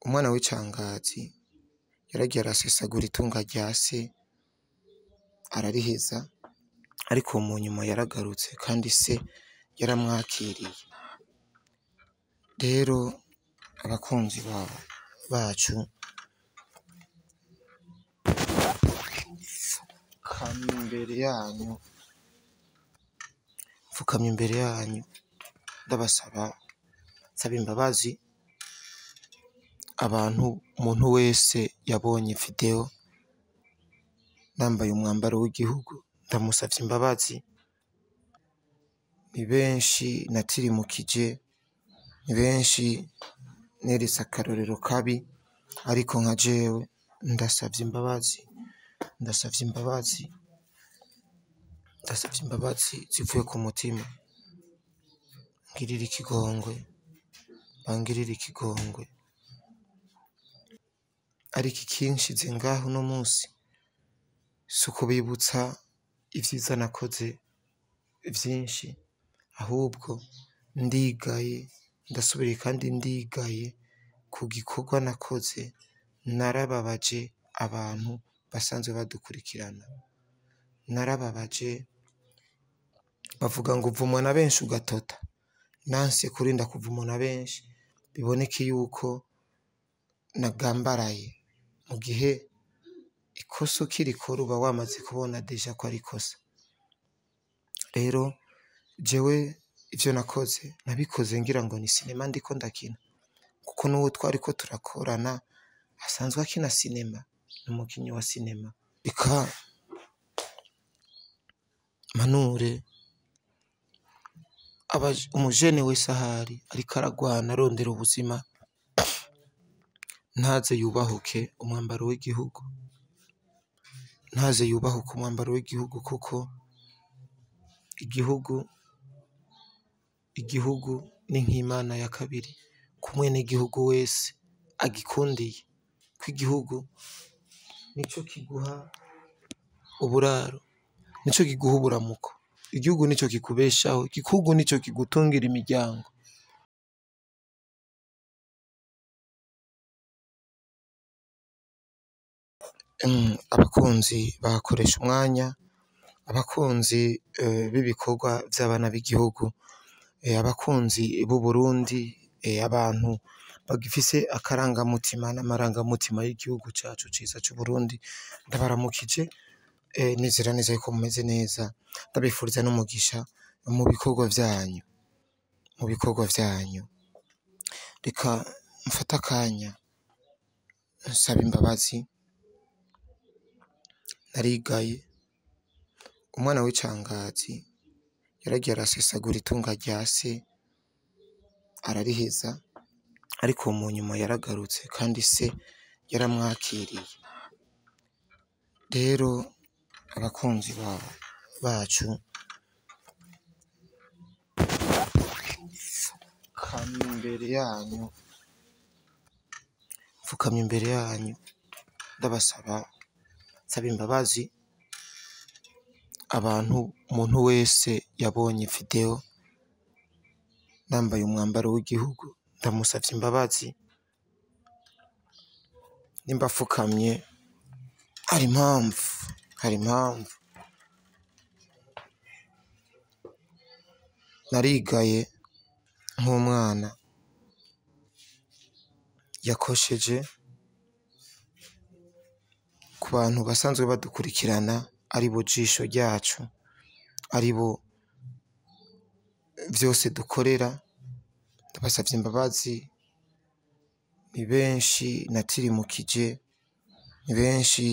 Umwana w'icangazi yaragiye arasesagura itunga rya se arariheza, ariko mu nyuma yaragarutse kandi se yaramwakiriye. Rero abakunzi bacu mfukamye imbere yanyu, mfukamye imbere yanyu ndabasaba, nsaba imbabazi abantu, umuntu wese yabonye video nambaye umwambaro w'igihugu ndamusavye imbabazi. Ni benshi natirimukije, ni benshi neretse akarorero kabi, ariko nka jewe ndasavye imbabazi, ndasavye imbabazi, ndasavye imbabazi zivuye ku mutima. Ngirira ikigongwe, bangirire ikigongwe. Ariko ikinshize ngaho uno munsi si ukubibutsa ivyiza nakoze vyinshi, ahubwo ndigaye, ndasubiriye kandi ndigaye ku gikorwa nakoze. Narababaje abantu basanzwe badukurikirana, narababaje. Bavuga ngo uvumwa na benshi ugatota. Nanse kurinda kuvumwa na benshi, biboneke yuko nagambaraye, mu gihe ikosa ukirikora uba wamaze kubona déjà ko ari ikosa. Rero jewe ivyo nakoze nabikoze ngira ngo ni sinema ndiko ndakina, kuko n'uwo twariko turakorana asanzwe akina sinema, ni umukinyi wa sinema. Reka mpanure umujene wese ahari ariko aragwana arondera ubuzima, ntaze yubahuke umwambaro w'igihugu, ntaze yubahuke umwambaro w'igihugu, kuko igihugu ni nk'Imana ya kabiri ku mwenegihugu wese agikundiye, ko igihugu nico kiguha uburaro, nico kiguha uburamuko, igihugu nico kikubeshaho, igihugu nico kigutungira imiryango. Abakunzi bakoresha umwanya, abakunzi b'ibikorwa vy'abana b'igihugu, abakunzi b'Uburundi, abantu bagifise akarangamutima n'amarangamutima y'igihugu cacu ciza c'Uburundi, ndabaramukije, nizera neza yuko mumeze neza, ndabifuriza n'umugisha mu bikorwa vyanyu, mu bikorwa vyanyu. Reka mfate akanya nsaba imbabazi, narigaye. Umwana w'icangazi yaragiye arasesagura itunga rya se arariheza, ariko mu nyuma yaragarutse kandi se yaramwakiriye. Rero abakunzi bacu mfukamye imbere yanyu, mfukamye imbere yanyu ndabasaba, nsaba imbabazi abantu, umuntu wese yabonye video nambaye umwambaro w'igihugu ndamusavye imbabazi. Nimba mfukamye hari impamvu, hari impamvu. Narigaye nk'umwana yakosheje ku bantu basanzwe badukurikirana, aribo jisho ryacu, aribo vyose dukorera. Ndabasavye imbabazi, ni benshi natirimukije, ni benshi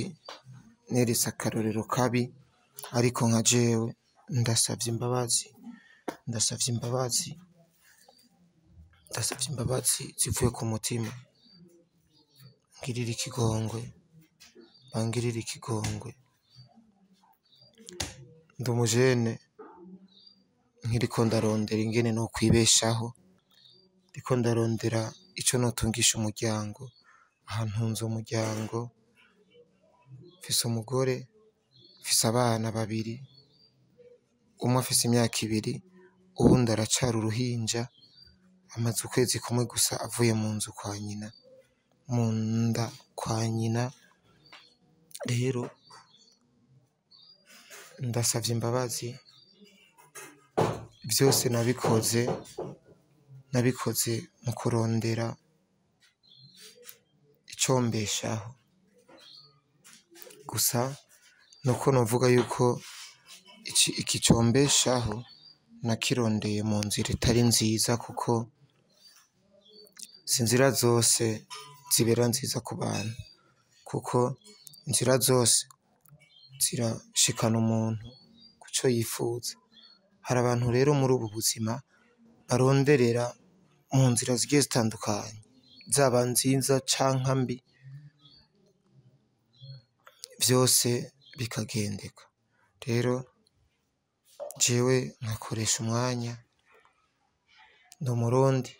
neretse akarorero kabi, ariko nka jewe ndasavye imbabazi, ndasavye imbabazi, ndasavye imbabazi zivuye ku mutima. Ngirira ikigongwe, bangirire ikigongwe. Ndi umujene nkiriko ndarondera ingene nokwibeshaho, ndiko ndarondera ico notungisha umuryango. Aha ntunze umuryango, mfise umugore, mfise abana babiri, umwe afise imyaka 2, uwundi aracari uruhinja, amaze ukwezi kumwe gusa avuye mu nzu kwa nyina. mu nda kwa nyina. Rero ndasavye imbabazi, vyose nabikoze mu kurondera icombeshaho. Gusa nuko novuga yuko iki combeshaho nakirondeye mu nzira itari nziza, kuko si inzira zose zibera nziza ku bantu, kuko inzira zose zirashikana umuntu kuco yifuza. Hari abantu rero muri ubu buzima baronderera mu nzira zigiye zitandukanye, zaba nziza canke mbi, vyose bikagendeka. Rero jewe nkakoresha umwanya, ndi umurundi,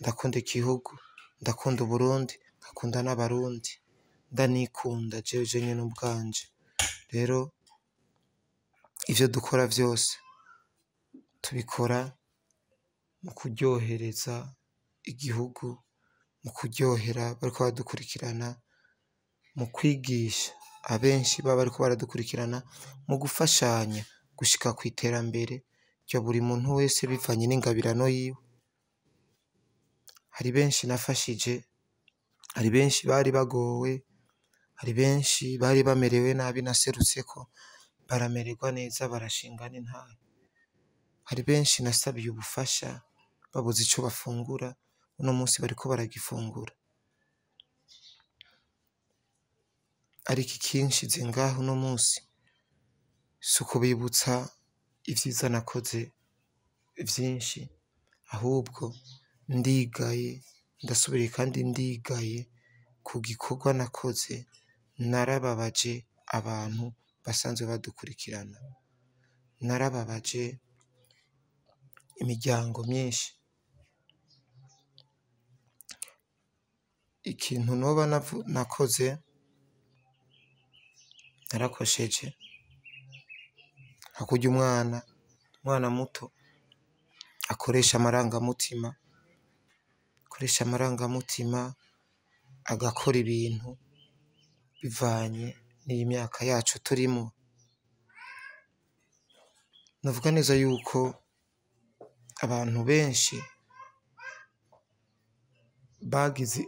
ndakunda igihugu, ndakunda Uburundi, nkakunda n'abarundi, ndanikunda jewe jenyene ubwanje. Rero ivyo dukora vyose tubikora mu kuryohereza igihugu, mu kuryohera abariko baradukurikirana, mu kwigisha abenshi baba bariko baradukurikirana, mu gufashanya gushika kw'iterambere rya buri muntu wese bivanye n'ingabirano yiwe. Hari benshi nafashije, hari benshi bari bagowe, hari benshi bari bamerewe nabi naserutseko baramererwa neza, barashinga n'intahe. Hari benshi nasabiye ubufasha babuze ico bafungura, uno munsi bariko baragifungura. Ariko ikinshize ngaho uno munsi si ukubibutsa ivyiza nakoze vyinshi, ahubwo ndigaye, ndasubiriye kandi ndigaye ku gikorwa nakoze. Narababaje abantu basanzwe badukurikirana, narababaje imiryango myinshi. Ikintu noba nakoze, narakosheje nka kurya umwana muto akoresha amarangamutima, agakora ibintu bivanye n'iyi myaka yacu turimwo. Novuga neza yuko abantu benshi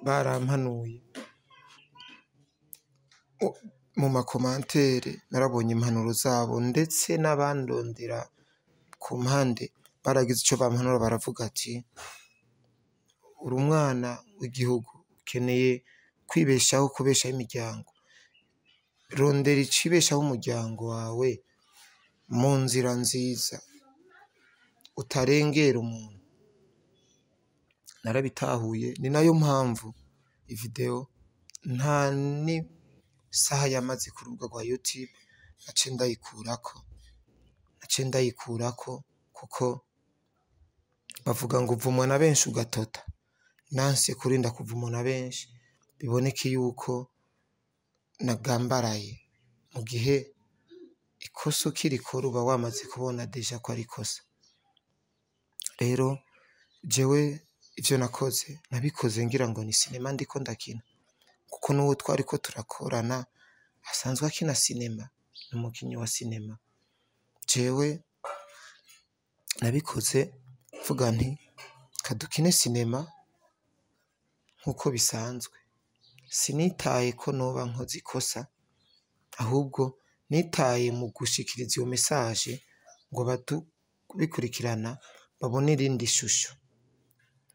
barampanuye mu makomantere, narabonye impanuro zabo, ndetse n'abandondera ku mpande baragize ico bampanura, baravuga ati uri umwana w'igihugu, ukeneye kwibeshaho, kubeshaho imiryango, rondera icibeshaho umuryango wawe mu nzira nziza, utarengera umuntu. Narabitahuye, ni nayo mpamvu ivideo nta n'isaha yamaze ku rubuga rwa YouTube naciye ndayikurako, kuko bavuga ngo uvumwa na benshi ugatota. Nanse kurinda kuvumwa na benshi, biboneke yuko nagambaraye, mu gihe ikosa ukirikora uba wamaze kubona deja ko ari ikosa. Rero jewe ivyo nakoze nabikoze ngira ngo ni sinema ndiko ndakina, kuko n'uwo twariko turakorana asanzwe akina sinema, ni umukinyi wa sinema. Jewe nabikoze mvuga nti kadukine sinema nkuko bisanzwe, sinitaye ko noba nkoze ikosa, ahubwo nitaye mu gushikiriza iyo message ngo abadukurikirana babone irindi shusho.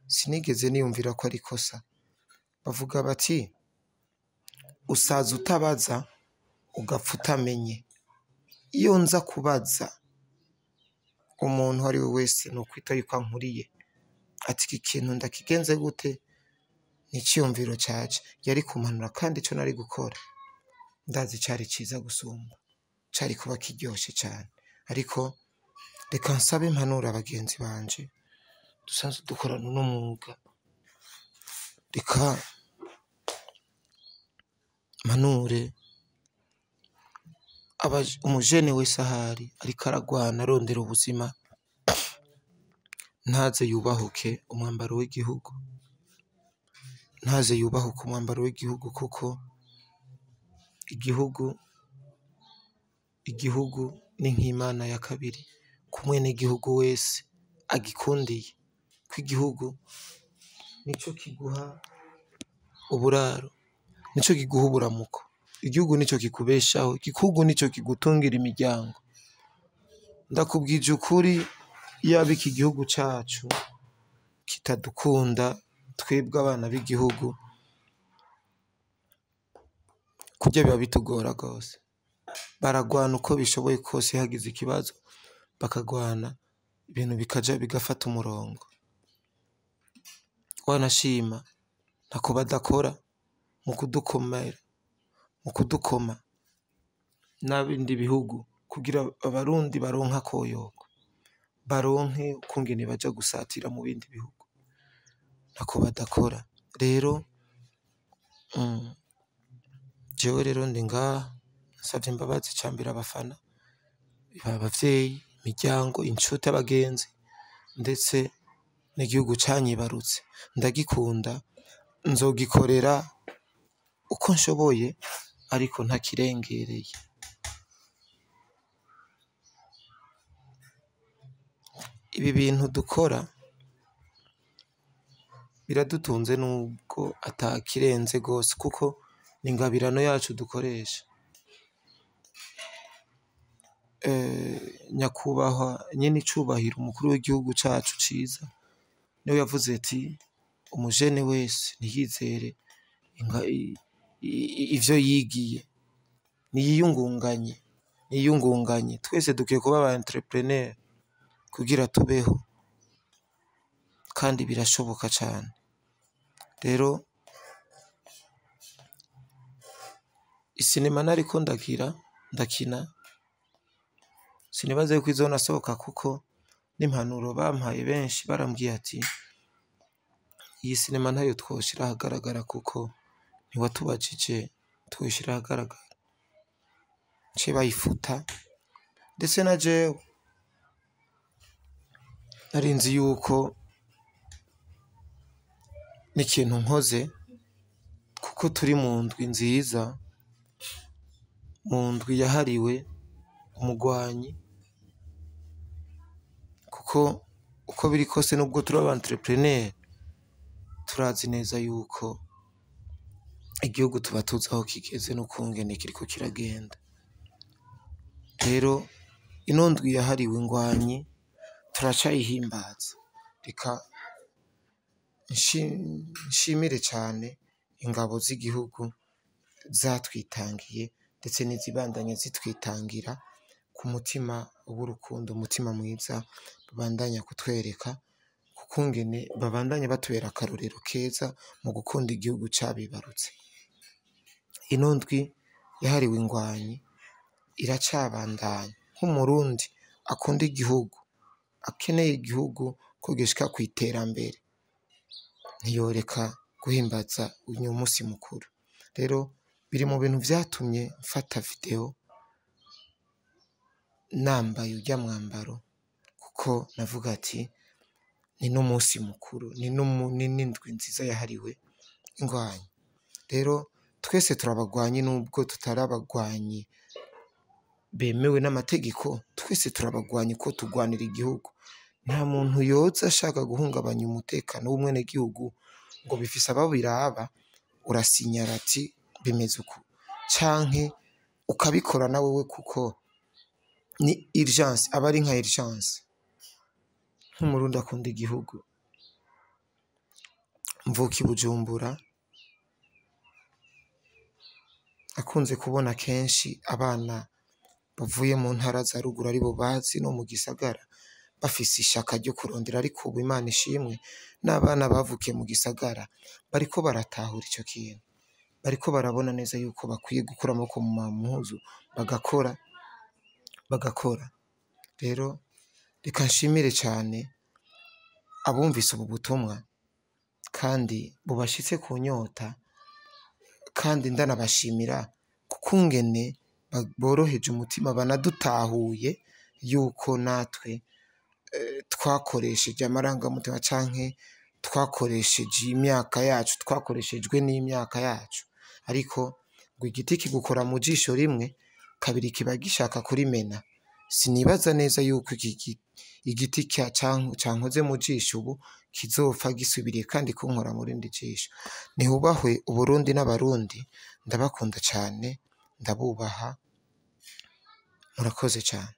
Sinigeze niyumvira ko ari ikosa. Bavuga bati usaza utabaza ugapfa utamenye. Iyo nza kubaza umuntu uwo ari we wese nokwita yuko ankuriye, ati iki kintu ndakigenze gute, ni iciyumviro caje, yari kumpanura, kandi ico nari gukora ndazi cari ciza gusumba, cari kuba kiryoshe cane. Ariko reka nsabe impanuro abagenzi banje dusanzwe dukorana uno mwuga, reka mpanure umujene wese ahari ariko aragwana arondera ubuzima, ntaze yubahuke umwambaro w'igihugu, ntaze yubahuke umwambaro w'igihugu, kuko igihugu ni nk'Imana ya kabiri ku mwenegihugu wese agikundiye, ko igihugu nico kiguha uburaro, nico kiguha uburamuko, igihugu nico kikubeshaho, igihugu nico kigutungira imiryango. Ndakubwije ukuri, yaba iki gihugu cacu kitadukunda twebwe abana b'igihugu, kurya biba bitugora gose. Baragwana uko bishoboye kose, hagize ikibazo bakagwana, ibintu bikaja bigafata umurongo. Wanashima ntako badakora mu kudukomera, mu kudukoma n'abindi bihugu kugira abarundi baronke akoyoko, baronke ukungene baja gusatira mu bindi bihugu, ntako badakora. Rero jewe rero ndi ngaha nsavye imbabazi cambere abafana, abavyeyi, imiryango, inshuti, abagenzi, ndetse n'igihugu canyibarutse. Ndagikunda, nzogikorera uko nshoboye ariko ntakirengereye. Ibi bintu dukora biradutunze nubwo atakirenze gose, kuko ni ingabirano yacu dukoresha. Nyakubahwa nyen'icubahiro umukuru w'igihugu cacu ciza niwe yavuze ati umujene wese ntiyizere ivyo yigiye, niyiyungunganye, niyiyungunganye. Twese dukwiye kuba aba entrepreneur kugira tubeho, kandi birashoboka cane. Rero isinema nariko ndakina, sinibaza yuko izonasohoka, kuko n'impanuro bampaye benshi barambwiye ati iyi sinema ntayo twoshira ahagaragara kuko ntiwatubajije twoshira ahagaragara, nce bayifuta. Ndetse na jewe narinzi yuko n'ikintu nkoze, kuko turi mu ndwi nziza, mu ndwi yahariwe umugwanyi, kuko uko biri kose nubwo turi aba entrepreneur, turazi neza yuko igihugu tuba tuzi aho kigeze n'ukungene kiriko kiragenda. Rero ino ndwi yahariwe ingwanyi turacayihimbaza. Reka nshimire cane ingabo z'igihugu zatwitangiye, ndetse n'izibandanya zitwitangira ku mutima w'urukundo, umutima mwiza babandanya kutwereka, kukungene babandanya batubera akarorero keza mu gukunda igihugu cabibarutse. Ino ndwi yahariwe ingwanyi iracabandanya. Nk'umurundi akunda igihugu, akeneye igihugu ko gishika kw'iterambere, ntiyoreka guhimbaza uyu musi mukuru. Rero biri mu bintu vyatumye mfata video nambaye urya mwambaro, kuko navuga ati ni n'umusi mukuru, ni n'indwi nziza yahariwe ingwanyi. Rero twese turabagwanyi nubwo tutari abagwanyi bemewe n'amategeko, twese turabagwanyi ko tugwanira igihugu. Nta muntu yoza ashaka guhungabanya umutekano w'umwenegihugu ngo bifise abo biraba, urasinyara ati bimeze uku, canke ukabikora na wewe, kuko ni urgence, aba ari nka urgence. Nk'umurundi akunda igihugu, mvuka i Bujumbura, akunze kubona kenshi abana bavuye mu ntara za ruguru aribo bazi no mu gisagara bafise ishaka ryo kurondera, ariko ubu Imana ishimwe n'abana bavukiye mu gisagara bariko baratahura ico kintu, bariko barabona neza yuko bakwiye gukura amaboko mu mpuzu bagakora, bagakora. Rero reka nshimire cane abumvise ubu butumwa kandi bubashitse ku nyota, kandi ndanabashimira kukungene boroheje umutima, banadutahuye yuko natwe twakoresheje amarangamutima canke Twakoresheje imyaka yacu, twakoreshejwe n'imyaka yacu, ariko ngo igiti kigukora mu jisho rimwe, kabiri kiba gishaka kurimena. Sinibaza neza yuko iki igiti cankoze mu jisho ubu kizopfa gisubiriye kandi kunkora mu rindi jisho. Nihubahwe Uburundi n'Abarundi, ndabakunda cane, ndabubaha, murakoze cane.